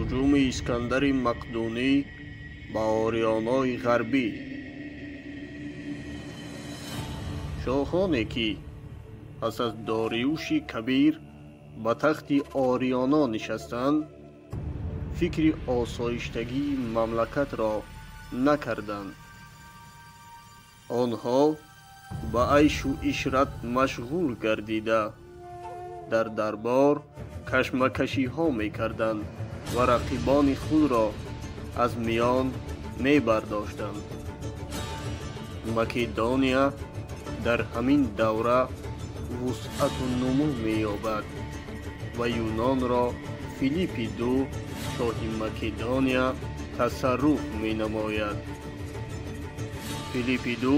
Ҳуҷуми Искандари Мақдунӣ ба Ориёнои Ғарбӣ. Шоҳоне ки пас аз Дориуши Кабир ба тахти Ориёно нишастанд, фикри осоиштагии мамлакатро накарданд. Онҳо ба айшу ишрат машғул гардида, дар дарбор кашмакашиҳо мекарданд ва рақибони худро аз миён мебардоштанд. Македония дар ҳамин давра вусъату нумӯ меёбад ва Юнонро Филиппи Ду, шоҳи Македония, тасарруф менамояд. Филиппи Ду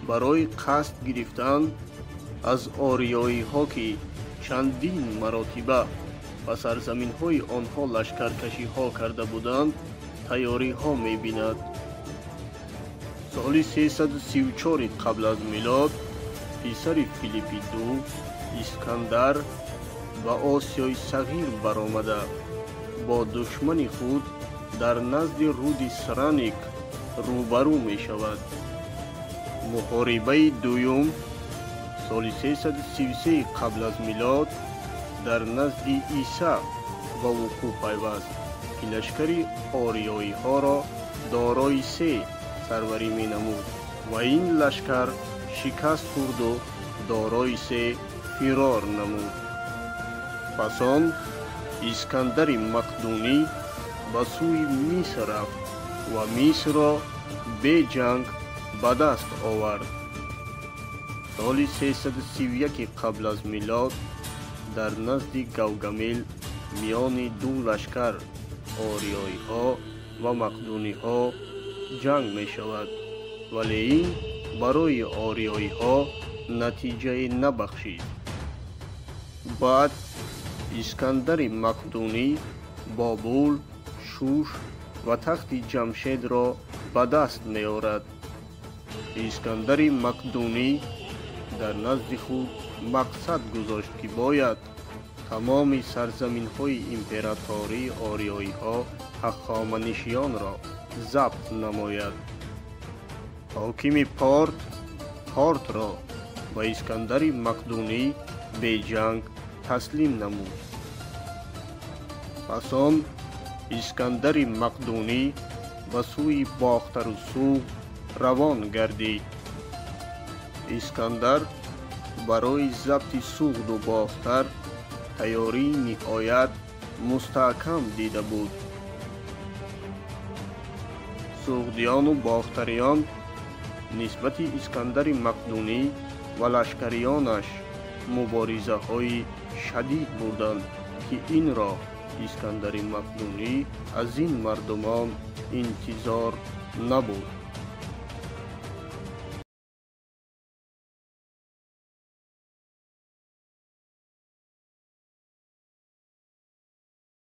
барои қасд гирифтан аз ориёиҳо, ки чандин маротиба ба сарзаминҳои онҳо лашкаркашиҳо карда буданд, тайёриҳо мебинад. Соли 334 қабл аз милод писари Филиппи Ду, Искандар, ба Осиёи Сағир баромада, бо душмани худ дар назди руди Сраник рӯбарӯ мешавад. Муҳорибаи дуюм соли 333 қабл аз милод дар назди Иса ба вуқӯъ пайваст, ки лашкари ориёиҳоро дорои се сарварӣ менамуд ва ин лашкар шикаст хӯрду дорои се фирор намуд. Пас он Искандари Мақдунӣ ба сӯи Миср рафт ва Мисрро бе ҷанг ба даст овард. Соли 331 қабл аз милод дар назди Гавгамел миёни ду лашкар, ориёиҳо ва мақдуниҳо, ҷанг мешавад, вале ин барои ориёиҳо натиҷае набахшид. Баъд Искандари Мақдунӣ Бобул, Шуш ва тахти Ҷамшедро ба даст меорад. Искандари Мақдунӣ дар назди худ мақсад гузошт, ки бояд тамоми сарзаминҳои императории ориёиҳо ҳахоманишиёнро забт намояд. Ҳокими Порт Портро ба Искандари Мақдунӣ беҷанг таслим намуд. Пас он Искандари Мақдунӣ ба сӯи Бохтару Суғд равон гардид. Искандар барои забти Суғду Бохтар тайёрии ниҳоят мустаҳкам дида буд. Суғдиёну бохтариён нисбати Искандари Мақдунӣ ва лашкариёнаш муборизаҳои шадид бурданд, ки инро Искандари Мақдунӣ аз ин мардумон интизор набуд.